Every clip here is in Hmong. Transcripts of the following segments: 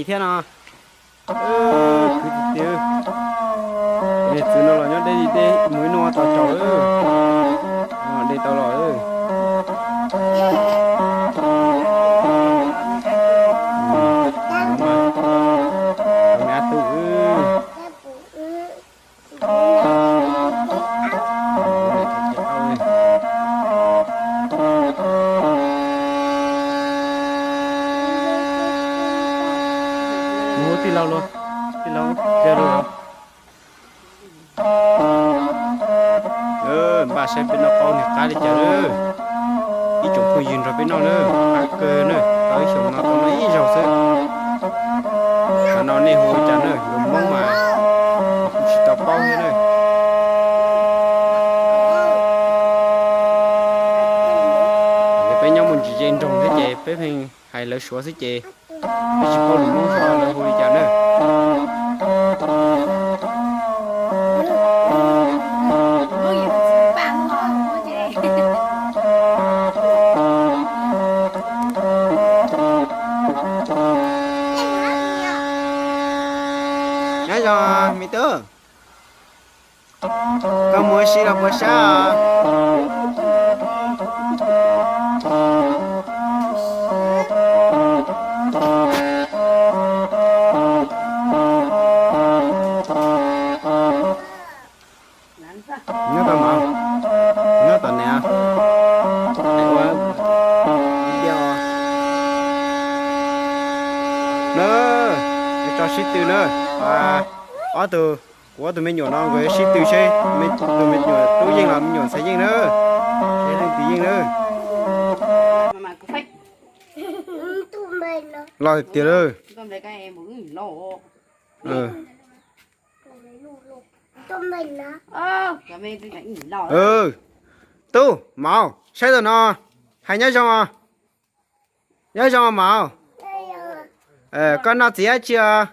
Thiab no. Kwv tij, niag txiv no los nyob deb li deb, mus ib hnub tau tsaus lawm. De tau los. Me ab tub. Mus tij laug los, tij laug, npaj saib peb noj qaub niag qab li cas lawm. Ib tsoom phooj ywg nrog peb noj na, qab kawg na, tau ib xyoos no tau noj ib zaug xwb. Qhov no nej hu li cas na, lus Hmoob mas kuv tsis tau paub thiab na. Yog peb nyob muaj ntsis ze nroog thiab ces peb pheej hais lawv Suav xwb ces peb tsis paub lus Hmoob Suav lawv hu li cas na. Nyob zoo me tub, koj mus ua si los puas sab? Nyob tau mov, nyob tau niam. Na, tso sib tw na. Ob tug, kuv ob tug me nyuam no nkawd yuav sib tw seb tus me nyuam tub yeej los me nyuam ntxhais yeej na, seb leej twg yeej na. Los tiag lawm. Tub, mov, saib tau no, hais nyob zoo os. Nyob zoo mov. Koj noj txiv dab tsi os?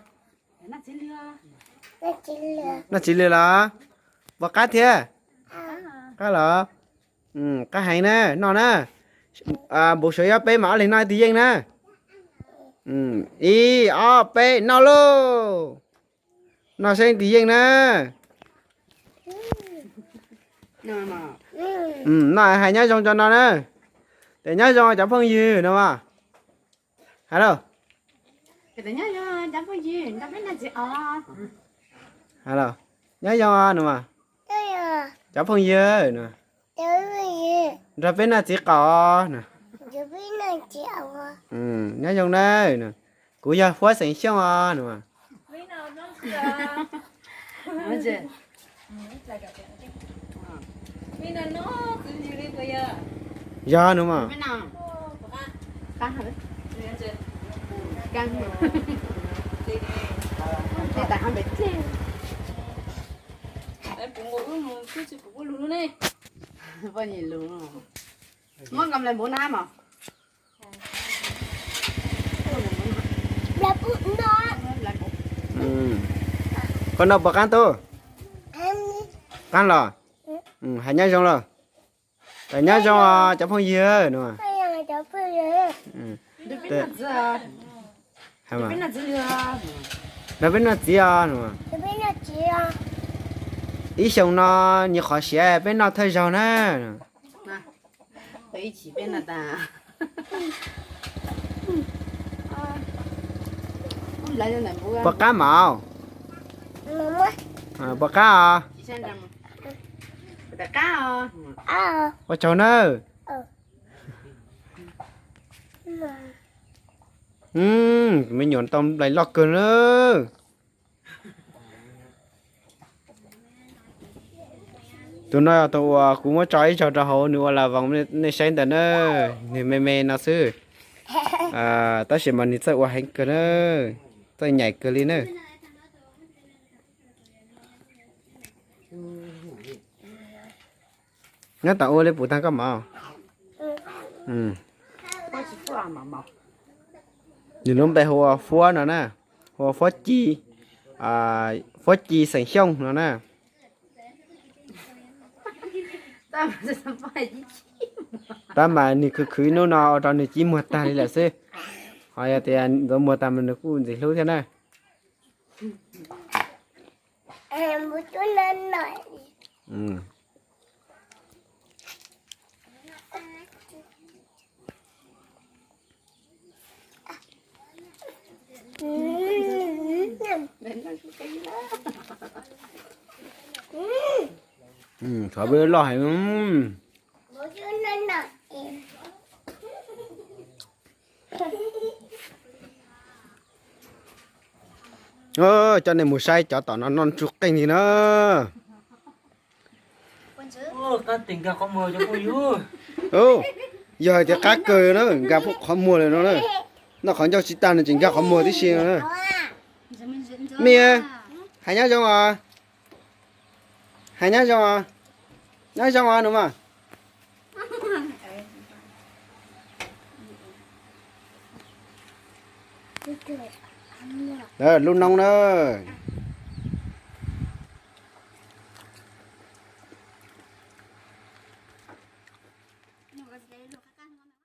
Noj txiv lwg los? Puas qab thiab? Qab los? Qab heev na, noj na. Npau suav yog peb mas ob leeg noj ib tug yeej na. Ib ob peb noj lauj. Noj seb leej twg yeej na. Noj hais nyob zoo rau no na. Tias nyob zoo cov phooj ywg no mas. Hais lauj. Nyob zoo no mas. Cov phooj ywg no, nrog peb noj txiv qaub no. Nyob zoo na. Kuv yog Huab Xeem Xyooj os no. Yog no mas. Muab nkaus lawv npaum na mas. Koj noj puas qaab tub? Qaab los? Hais nyob zoo los? Nyob zoo cov phooj ywg no. Nrog peb noj txiv os. Ib xyoo no nyuam qhuav siav peb noj thawj zaug na. Puas qab mas? Puas qab os? Ua tsaug nawb. Me nyuam tau nplais loj kawg na. Tus no yog tus uas kuv muab tso ib zaug rau hauv nws ua las voos nej saib ntawd na. Nws me me no xwb, tab sis mas nws txawj ua heev kawg na, txawj nyaim kawg li na. Nyob tom ua li puas tag koj mov? Nws lub npe hu ua Fuab no na, hu ua Fuab Ci, Fuab Ci xeem Xyooj no na. Tab mas nws khwv khwv ib hnub no ua rau nws cib muag tag li lawm xwb. Ho yog tias ntxuav muag tas mas nws kuj ntxim hlub thiab na. Thov peb loj heev. Coj nej mus saib cov tom no noj ntsuj qeej li na. Yog hais tias qab kawg na, nkag poob qhov muag lawm no na. Noj qhov ncauj tsis tag no tseem nkag qhov muag tib si no na. Mej, hais nyob zoo os. Hais nyob zoo os. Nyob zoo os nus mas. Lub noob na.